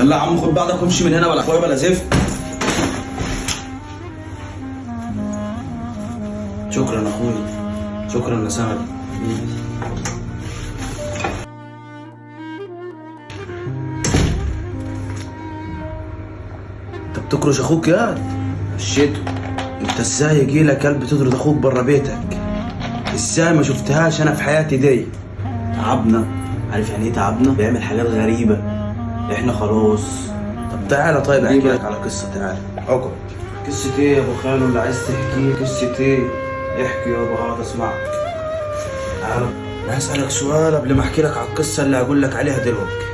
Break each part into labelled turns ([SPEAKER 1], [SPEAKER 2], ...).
[SPEAKER 1] يلا يا عم خد بعضك وامشي من هنا، بلا اخويا بلا زفت. شكرا اخويا، شكرا يا سند. انت بتكرش اخوك يا مشيته؟ انت ازاي يجي لك كلب تطرد اخوك بره بيتك؟ ازاي ما شفتهاش انا في حياتي دي؟ تعبنا، عارف يعني ايه تعبنا؟ بيعمل حاجات غريبة، احنا خلاص. طب تعالى، طيب احكي لك على قصة، تعالى اقعد. قصة ايه يا ابو خالو اللي عايز تحكيه؟ قصة ايه؟ احكي يابا، هقعد اسمعك. تعالى انا هسألك سؤال قبل ما احكي لك على القصة اللي هقول لك عليها دلوقتي.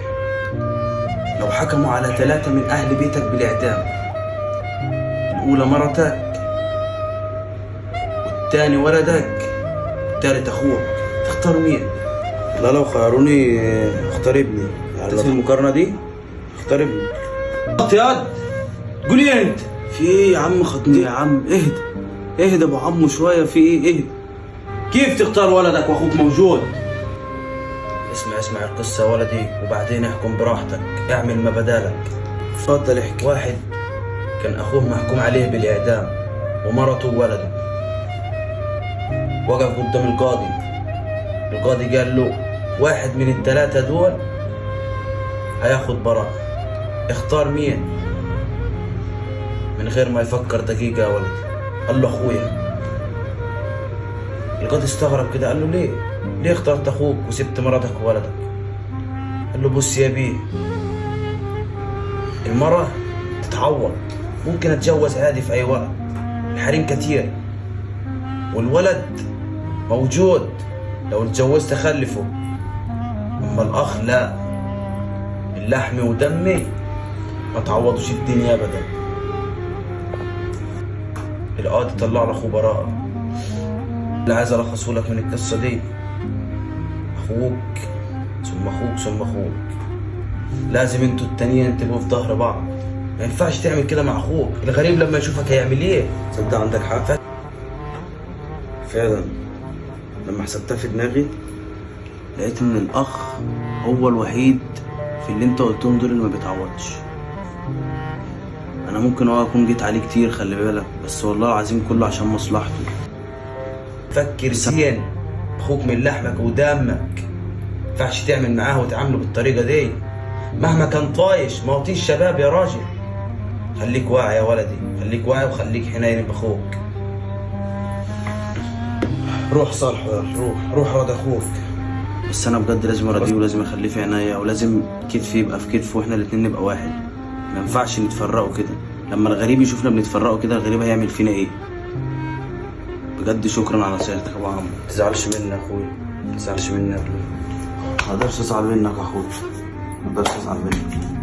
[SPEAKER 1] لو حكموا على 3 من اهل بيتك بالاعدام، الاولى مرتك، والتاني ولدك، والتالت اخوك، تختار مين؟ لا لو خيروني اختار ابني. يعني في المقارنة دي اختار ابني. ياد قول ايه انت؟ في ايه يا عم؟ خطني يا عم، اهدى اهدى ابو عمو شوية، في ايه؟ اهدى. كيف تختار ولدك واخوك موجود؟ اسمع اسمع القصة يا ولدي وبعدين احكم براحتك، اعمل ما بدالك. اتفضل احكي. واحد كان اخوه محكوم عليه بالاعدام ومرته وولده. وقف قدام القاضي، القاضي قال له واحد من ال3 دول هياخد براءة، اختار مين؟ من غير ما يفكر دقيقة يا ولدي قال له اخويا. القاضي استغرب كده، قال له ليه؟ ليه اخترت اخوك وسبت مراتك وولدك؟ قال له بص يا بيه، المرأة تتعوض، ممكن اتجوز عادي في اي وقت، الحريم كتير، والولد موجود لو اتجوزت اخلفه، اما الاخ لا، اللحم ودمي ما تعوضوش الدنيا ابدا. القاضي طلع له اخوه براءة. اللي عايز الخصه لك من القصة دي، اخوك ثم اخوك ثم اخوك، لازم انتوا التانيين تبقوا في ظهر بعض. ما ينفعش تعمل كده مع اخوك، الغريب لما يشوفك هيعمل ايه؟ تصدق عندك حق فعلا. لما حسبتها في دماغي لقيت ان الاخ هو الوحيد في اللي انت قلتهم دول اللي ما بيتعوضش. انا ممكن اكون جيت عليه كتير، خلي بالك، بس والله العظيم كله عشان مصلحته. فكر زين، اخوك من لحمك ودمك، ما ينفعش تعمل معاه وتعامله بالطريقة دي مهما كان طايش. ما هو شباب يا راجل. خليك واعي يا ولدي، خليك واعي وخليك حنين باخوك. روح صالحه، يلا روح، روح راضي اخوك. بس انا بجد لازم اراضيه ولازم اخليه في عينيا، ولازم كتفي يبقى في كتفه واحنا الاتنين نبقى واحد. ما ينفعش نتفرقوا كده، لما الغريب يشوفنا بنتفرقوا كده الغريب هيعمل فينا ايه؟ بجد شكرا على نصيحتك يا ابو عمرو. ما تزعلش مني يا اخويا، ما تزعلش مني يا ابني. ما اقدرش ازعل منك يا اخويا، ما اقدرش ازعل منك.